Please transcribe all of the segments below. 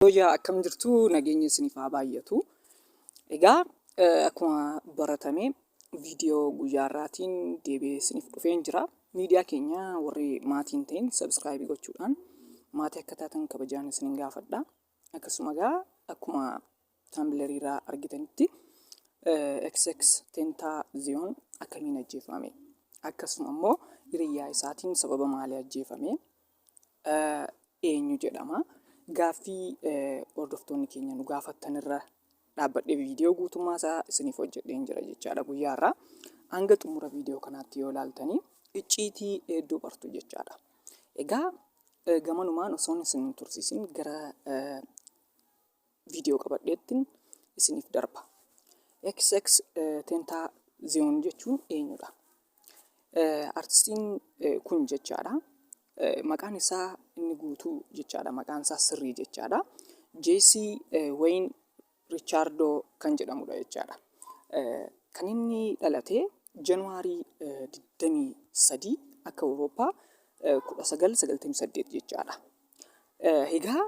Yooyyaa, akkam jirtu? Nageenya isiniif haa baay'atu. Egaa akkuma baratame viidiyoo guyyaa har'aatiin deebi'ee isiniif dhufeen jira. Miidiyaa keenya warri maatii hin ta'in subscribe gochuudhaan maatii akka taatan kabajaan isinin gaafadha. Akkasuma egaa akkuma thumbnail irraa argitanitti XXXTentacion akkamiin ajjeefame? Akkasuma immoo hiriyyaa isaatiin sababa maalii ajjeefame? Eenyu jedhama? Gaaffii hordoftoonni keenya nu gaafattanirra dhaabbadhee viidiyoo guutummaa isaa isiniif hojjedheen jira jechaadha guyyaa har'aa. Hanga xumura viidiyoo kanaatti yoo ilaaltanii icciitii hedduu bartu jechaadha. Egaa gamanumaan osoon isin hin tursiisin gara viidiyoo qabadheettin isiniif darba. XXXTentacion jechuun eenyudha? Artistiin kun jechaadha. Maqaan isaa inni guutuu jechaadha. Maqaan isaa sirrii jechaadha. Jesse Wayne Richaardoo kan jedhamudha jechaadha. Kan inni dhalate January 23 akka Awurooppaa 1998 jechaadha. Egaa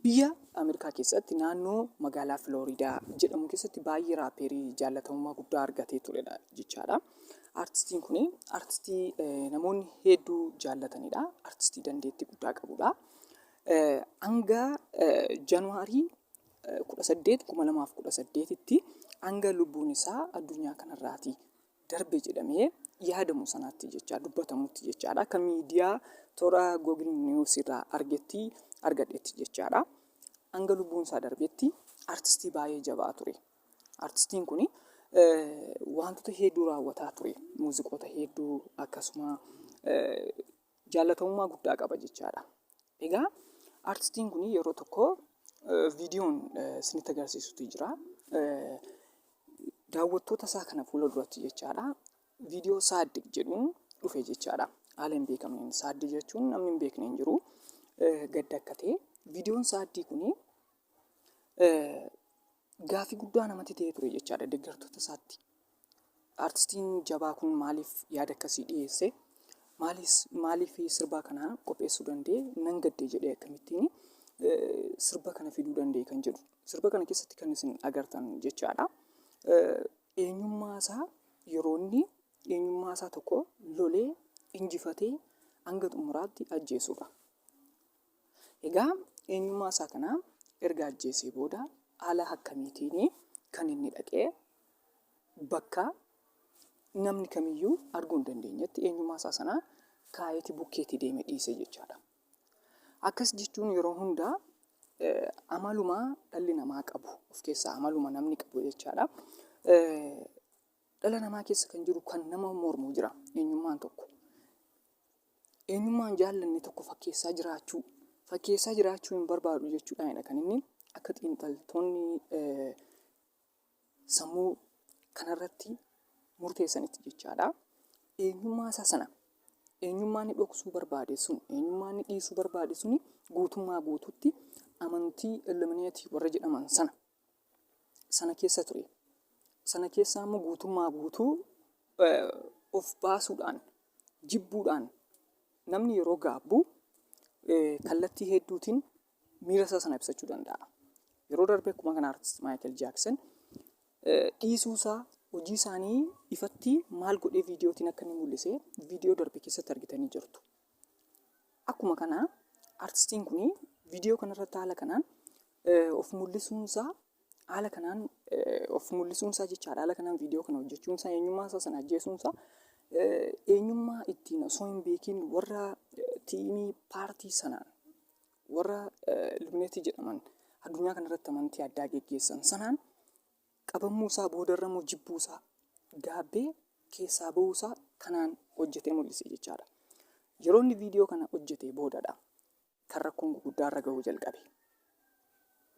biyya Ameerikaa keessatti naannoo magaalaa Filooriidaa jedhamu keessatti baay'ee rapperii jaallatamummaa guddaa argatee turedha jechaadha. Artistiin kun artistii namoonni hedduu jaallatanidha. Artistii dandeettii guddaa qabudha. Hanga January 18 2018tti, hanga lubbuun isaa addunyaa kanarraatii darbe jedhamee yaadamu sanaatti jecha dubbatamutti jechaadha. Akka miidiyaa toora Google News irraa argetti argadhetti jechaadha. Hanga lubbuun isaa darbetti artistii baay'ee jabaa ture. Artistiin kun wantoota hedduu raawwataa ture. Muuziqoota hedduu, akkasuma jaallatamummaa guddaa qaba jechaadha. Egaa artistiin kun yeroo tokko viidiyoon isinitti agarsiisutu jira. Daawwattoota isaa kana fuula duratti jechaadha. Viidiyoo "Sad" jedhuun dhufe jechaadha. Haala hin beekamneen. Sad jechuun namni hin beekne hin jiru. Gadda akka ta'e. Viidiyoon sad kuni gaafii guddaa namatti ta'ee ture jechaadha deeggartoota isaatti. Artistiin jabaa kun maaliif yaada akkasii dhiyeesse? Maaliif sirba kana qopheessuu danda'e? Nan gadde jedhee akkamittiin sirba kana fiduu danda'e kan jedhu. Sirba kana keessatti kan isin agartan jechaadha. Eenyummaa isaa, yeroo inni eenyummaa isaa tokko lolee injifatee hanga xumuraatti ajjeesudha. Egaa eenyummaa isaa kana erga ajjeesee booda haala akkamiitiin kan inni dhaqee bakka namni kamiyyuu arguu hin dandeenyetti eenyummaa isaa sana kaa'eeti bukkeetti deeme dhiise jechaadha. Akkas jechuun yeroo hundaa amaluma dhalli namaa qabu of keessaa, amaluma namni qabu jechaadha. Dhala namaa keessa kan jiru kan nama mormu jira eenyummaan tokko. Eenyummaan jaallanne tokko fakkeessaa jiraachuu hin barbaadu jechuudhaanidha kan inni akka xiinxaltoonni sammuu kanarratti murteessanitti jechaadha. Eenyummaa isaa sana, eenyummaa inni dhoksuu barbaade sun, eenyummaa inni dhiisuu barbaade suni guutummaa guutuutti amantii Illuminati warra jedhaman sana keessa ture. Sana keessaa immoo guutummaa guutuu of baasuudhaan, jibbuudhaan, namni yeroo gaabbu kallattii hedduutiin miira isaa sana ibsachuu danda'a. Yeroo darbe akkuma kana artist Michael Jackson dhiisuu isaa, hojii isaanii ifatti maal godhee viidiyootiin akka inni mul'ise viidiyoo darbe keessatti argitanii jirtu. Akkuma kana artistiin kun viidiyoo kanarratti haala kanaan of mul'isuunsaa, haala kanaan of mul'isuunsaa jechaadha. Haala kanaan viidiyoo kana hojjechuunsaa, eenyummaa isaa sana ajjeesuunsaa, eenyummaa ittiin osoo hin beekin warra teamii paartii sanaan, warra Illuminati jedhaman, addunyaa kanarratti amantii addaa geggeessan sanaan qabamuu isaa, boodarra immoo jibbuu isaa, gaabbee keessaa bahuu isaa kanaan hojjetee mul'ise jechaadha. Yeroo inni viidiyoo kana hojjetee boodadha kan rakkoon gurguddaa irra gahuu jalqabe.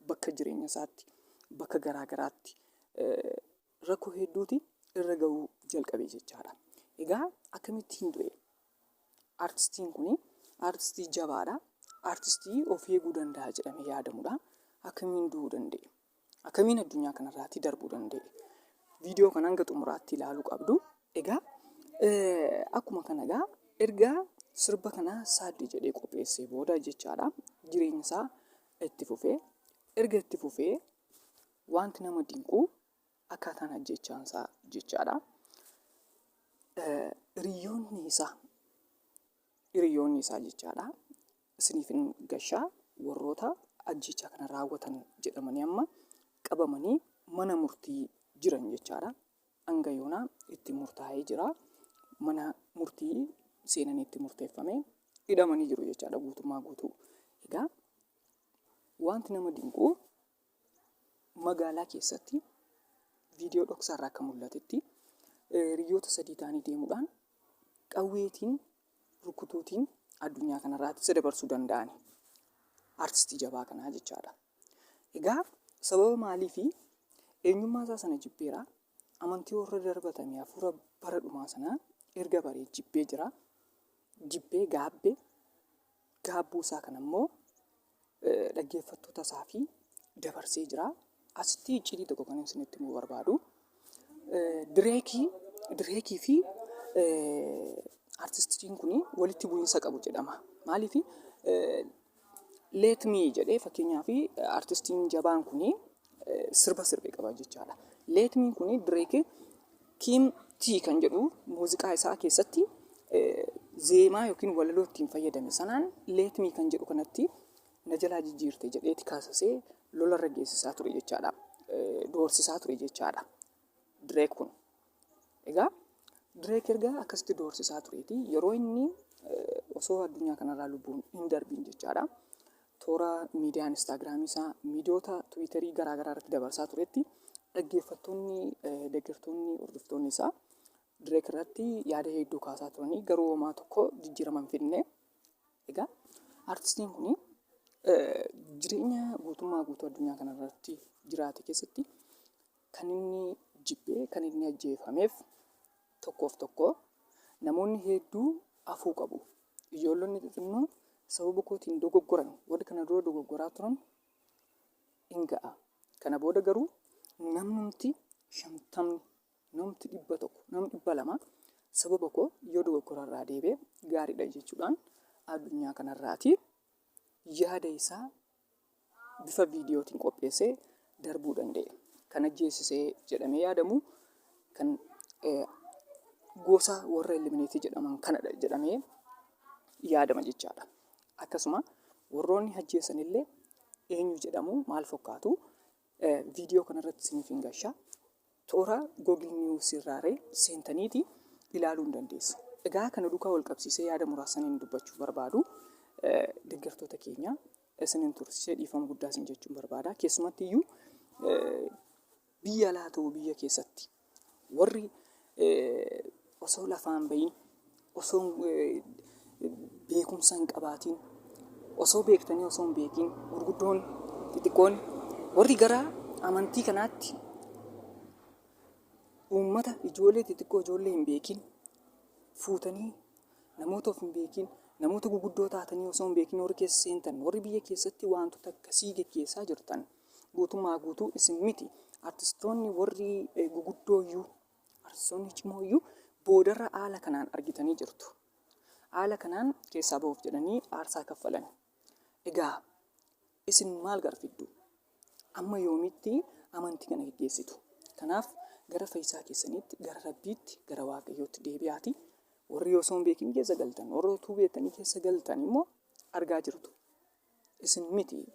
Bakka jireenya isaatti, bakka garaa garaatti rakkoo hedduuti irra gahuu jalqabe jechaadha. Egaa akkamittiin du'e? Artistiin kun artistii jabaadha. Artistii of eeguu danda'a jedhamee yaadamudha. Akkamiin du'uu danda'e? Akkamiin addunyaa kanarraatii darbuu danda'e? Viidiyoo kana hanga xumuraatti ilaaluu qabdu. Egaa akkuma kana egaa erga sirba kana "Sad" jedhee qopheessee booda jechaadha. Jireenya isaa Itti fufee erga itti fufee wanti nama dinqu akkaataan ajjechaan isaa jechaadha. Hiriyoonni isaa jechaadha. Isiniif hin gashaa, warroota ajjechaa kana raawwatan jedhamanii amma qabamanii mana murtii jiran jechaadha. Hanga yoonaa itti murtaa'ee jira. Mana murtii seenanii itti murteeffamee hidhamanii jiru jechaadha guutummaa guutuu. Egaa wanti nama dinqu magaalaa keessatti viidiyoo dhoksaarraa akka mul'atetti hiriyoota sadii ta'anii deemuudhaan qawweetiin rukutuutiin addunyaa kanarraatti isa dabarsuu danda'ani. Artistii jabaa kanaa jechaadha. Egaa sababa maaliifi? Eenyummaa isaa sana jibbeera. Amantii warra darbatame hafuura bara dhumaa sanaa erga baree jibbee jira. Jibbee gaabbee, gaabbuu isaa kana immoo dhaggeeffattoota isaa fi dabarsee jira. Asitti icciitii tokko kan isinitti himuu barbaadu. Direekii fi artistiin kun walitti bu'iinsa qabu jedhama. Maaliif? "Let me" jedhee, fakkeenyaaf, artistiin jabaan kun sirba sirbee qaba jechaadha. "Let me" kun Direekii Kim T kan jedhu muuziqaa isaa keessatti zeemaa yookiin walaloo ittiin fayyadame sanaan "let me" kan jedhu kanatti na jalaa jijjiirte jedheeti kaasasee lolarra geessisaa ture jechaadha. Doorsisaa ture jechaadha. Direek kun. Egaa Direek erga akkasitti doorsisaa tureeti yeroo inni osoo addunyaa kanarraa lubbuun hin darbiin jechaadha. Toora miidiyaa Instaagiraamii isaa, miidiyoota Tiwiitarii garaa garaa irratti dabarsaa turetti dhaggeeffattoonni, deeggartoonni, hordoftoonni isaa Direek irratti yaada hedduu kaasaa turanii garuu homaa tokko jijjiirama hin fidne. Egaa artistiin kun jireenya guutummaa guutuu addunyaa kanarratti jiraate keessatti kan inni jibbee, kan inni ajjeefameef tokkoof tokko namoonni hedduu hafuu qabu. Ijoollonni xixinnoo sababa kootiin dogoggoran, warri kana dura dogoggoraa turan hin ga'a. Kana booda garuu namnumti 50, namti 100, namni 200 sababa koo yoo dogoggora irraa deebi'e gaariidha jechuudhaan addunyaa kanarraati yaada isaa bifa viidiyootiin qopheessee darbuu danda'e. Kan ajjeesisee jedhamee yaadamu kan gosa warra Illuminati jedhaman kanadha jedhamee yaadama jechaadha. Akkasuma warroonni ajjeesan illee eenyu jedhamu, maal fakkaatu, viidiyoo kanarratti isiniif hin gashaa. Toora Google News irraa seentaniiti ilaaluu hin dandeessu. Egaa kana duukaa wal qabsiisee yaada muraasaniin dubbachuu barbaadu, deeggartoota keenya isinin tursiisee dhiifama guddaa isin jechuun barbaada. Keessumatti iyyuu biyya alaa ta'uu biyya keessatti warri osoo lafaan bahin, osoo beekumsa hin qabaatiin, osoo beektanii osoo hin beekin, gurguddoon xixiqqoon warri gara amantii kanaatti uummata, ijoollee xixiqqoo, ijoollee hin beekin fuutanii, namoota of hin beekin, namoota guguddoo taatanii osoo hin beekin warri keessa seentan, warri biyya keessatti wantoota akkasii geggeessaa jirtan, guutummaa guutuu isin miti, artistoonni warri guguddoo iyyuu, artistoonni cimoo iyyuu boodarra haala kanaan argitanii jirtu. Haala kanaan keessaa ba'uuf jedhanii aarsaa kaffalan. Egaa isin maal garfiddu? Amma yoomitti amantii kana geggeessitu? Kanaaf gara fayyisaa keessaniitti, gara Rabbiitti, gara Waaqayyootti deebi'aati. Warri osoo hin beekin keessa galtan, warri utuu beektanii keessa galtan immoo argaa jirtu. Isin miti,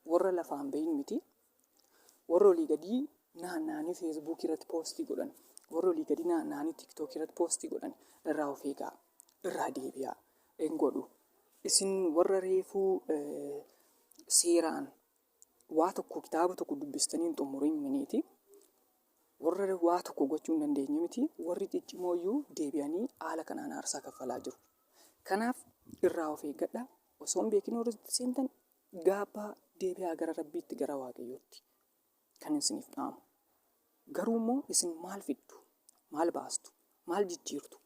warra lafaan bahin miti, warra olii gadii naanna'anii Feesbuukii irratti poostii godhan, warra olii gadii naanna'anii Tiiktookii irratti poostii godhan irraa of eegaa, irraa deebi'aa hin godhu. Isin warra reefuu seeraan waa tokko, kitaaba tokko dubbistanii hin xumurin miniiti. Warra waa tokko gochuu hin dandeenye miti, warri ciccimoo iyyuu deebi'anii haala kanaan aarsaa kaffalaa jiru. Kanaaf irraa of eeggadhaa. Osoo hin beekin warri seentan gaabbaa, deebi'aa gara Rabbiitti, gara Waaqayyootti kan isiniif dhaamu. Garuu immoo isin maal fiddu? Maal baastu? Maal jijjiirtu?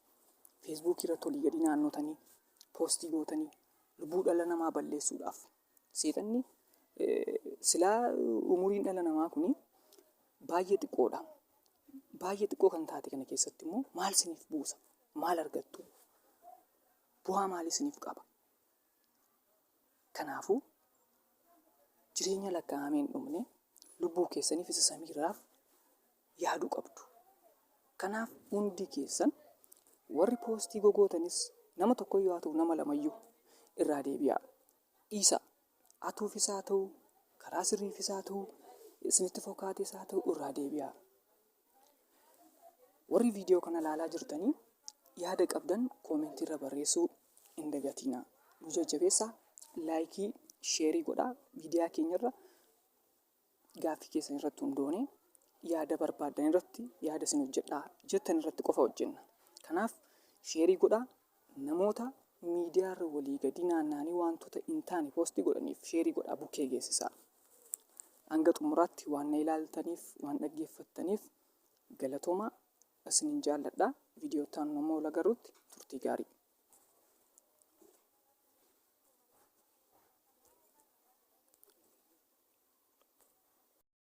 Feesbuukii irratti olii gadi naannotanii poostii gootanii lubbuu dhala namaa balleessuudhaaf seexanni silaa umuriin dhala namaa kuni baay'ee xiqqoodha. Baay'ee xiqqoo kan taate kana keessatti immoo maal isiniif buusa? Maal argattu? Bu'aa maalii isiniif qaba? Kanaafuu Jireenya lakkaa'amee hin dhumne lubbuu keessaniif isa samiirraaf yaaduu qabdu. Kanaaf hundi keessan warri poostii gogootanis nama tokkoyyuu haa ta'u nama lamayyuu irraa deebi'aa. Dhiisaa. Atuufis haa ta'u, karaa sirriifis haa ta'u, isinitti fokkaates haa ta'u irraa deebi'aa. Warri viidiyoo kana ilaalaa jirtanii yaada qabdan koomentii irra barreessuu hin dagatinaa. Nu jajjabeessaa, laayikii, sheerii godhaa viidiyaa keenyarra gaaffii keessan irratti hundoonee yaada barbaaddan irratti yaada isin hojjedhaa jettan irratti qofa hojjenna. Kanaaf sheerii godhaa namoota miidiyaa irra walii gadi naanna'anii wantoota hin taane poostii godhaniif sheerii godhaa bukkee geessisaa. Hanga xumuraatti waan na ilaaltaniif waan dhaggeeffattaniif galatoomaa isinin jaalladha. Viidiyoo itti aanu ammoo wal agarruutti turtii gaarii.